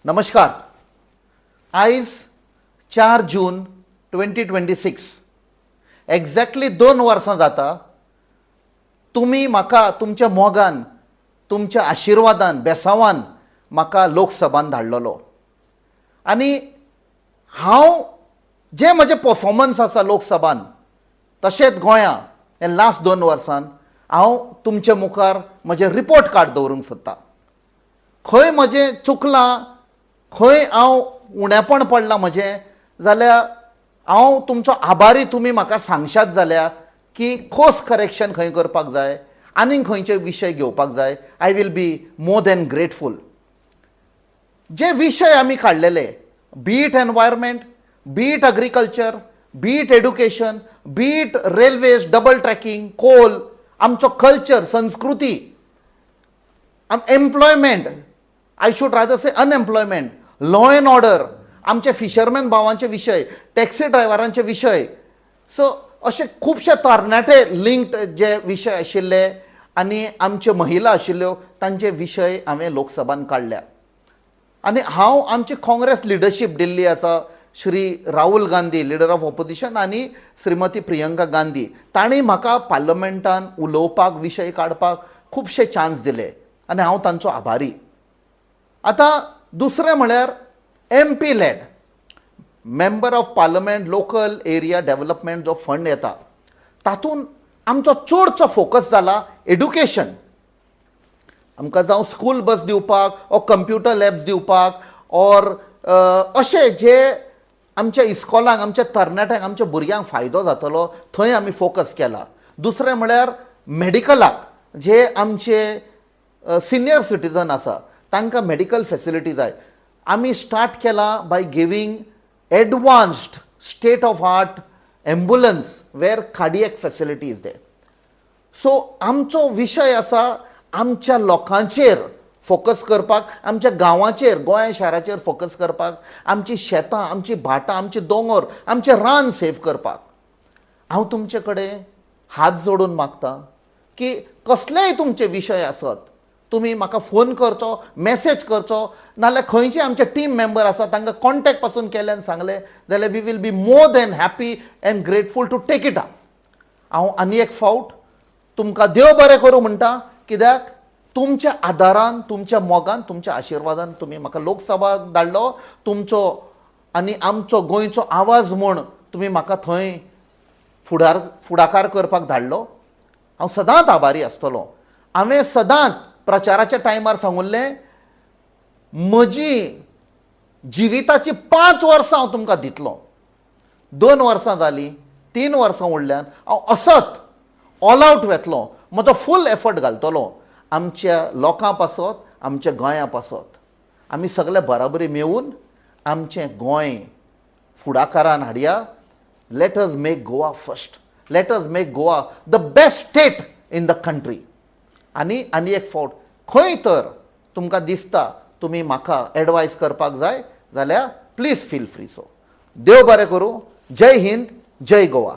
नमस्कार. आयज 4 जून 2026. एक्झॅक्टली 2 वर्सां जाता तुमी म्हाका तुमच्या मोगान, तुमच्या आशिर्वादान, बेसावान म्हाका लोकसभान धाडलेलो आनी हांव जे म्हजें परफॉर्मन्स आसा लोकसभान तशेंच गोंयां हे लास्ट 2 वर्सान हांव तुमचे मुखार म्हजें रिपोर्ट कार्ड दवरूंक सोदतां. खंय म्हजें चुकलां, खंय हांव उणेपण पडलां म्हजें जाल्यार हांव तुमचो आभारी. तुमी म्हाका सांगशात जाल्यार की कोर्स करेक्शन खंय करपाक जाय, आनीक खंयचे विशय घेवपाक जाय, I will be more than grateful. जे विशय आमी काडलेले, be it environment, be it agriculture, be it education, be it railways, double tracking, coal, आमचो कल्चर, संस्कृती, employment, I should rather say unemployment, law and order, आमचे fisherman भावांचे विशय, taxi ड्रायव्हरांचे विशय, so अशे खुबशे तरणाटे लिंक्ड जे विशय आशिल्ले आनी आमच्यो महिला आशिल्ल्यो तांचे विशय हांवें लोकसभान काडल्या. आनी हांव आमची काँग्रेस लिडरशीप दिल्ली आसा, Shri Rahul Gandhi, leader of opposition, आनी श्रीमती प्रियंका गांधी, तांणी म्हाका पार्लमेंटान उलोवपाक, विशय काडपाक खुबशे चान्स दिले आनी हांव तांचो आभारी. आतां दुसरें म्हळ्यार MP LAD, Member of Parliament Local Area Development जो फंड येता तातूंत आमचो चडसो फोकस जाला एड्युकेशन. आमकां जावं स्कूल बस दिवपाक ओ कंप्युटर लॅब्स दिवपाक ऑर अशे जे आमच्या इस्कॉलांक, आमच्या तरणाट्यांक, आमच्या भुरग्यांक फायदो जातलो थंय आमी फोकस केला. दुसरें म्हळ्यार मेडिकलाक, जे आमचे सिनियर सिटीजन आसा तांकां मेडिकल फेसिलिटी जाय. आमी स्टार्ट केला by giving advanced state of art ambulance where cardiac facility is there. So आमचो विशय आसा आमच्या लोकांचेर फोकस करपाक, आमच्या गांवाचेर, गोंय शाराचेर फोकस करपाक, आमची शेतां, आमची भाटां, आमचे दोंगर, आमचें रान सेव करपाक. हांव तुमचे कडेन हात जोडून मागता की कसलेय तुमचे विशय आसत, तुमी म्हाका फोन करचो, मॅसेज करचो, नाल्यार खंयचे आमचे टीम मेंबर आसा तांकां कॉन्टेक्ट पासून केले आनी सांगलें जाल्यार we will be more than happy and grateful to take it up. हांव आनी एक फावट तुमकां देव बरें करूं म्हणटा, कित्याक तुमच्या आदारान, तुमच्या मोगान, तुमच्या आशिर्वादान तुमी म्हाका लोकसभा धाडलो. तुमचो आनी आमचो गोंयचो आवाज म्हूण तुमी म्हाका थंय फुडाकार करपाक धाडलो. हांव सदांच आभारी आसतलो. हांवें सदांच प्रचाराच्या टायमार सांगुल्लें, म्हजी जिविताची 5 वर्सां हांव तुमकां दितलो. 2 वर्सां जालीं, 3 वर्सां उरल्यान. हांव असत ऑल आवट वेतलो, म्हजो फूल एफर्ट घालतलो आमच्या लोकां पासत, आमच्या गोंया पासत. आमी सगळे बराबरी मेळून आमचें गोंय फुडाकारान हाडया. Let us make Goa first. Let us make Goa the best state in the country. आनी आनी एक फावट खंय तर तुमकां दिसता तुमी म्हाका एडवायस करपाक जाय जाल्यार प्लीज फील फ्री. सो देव बरें करूं. जय हिंद, जय गोवा.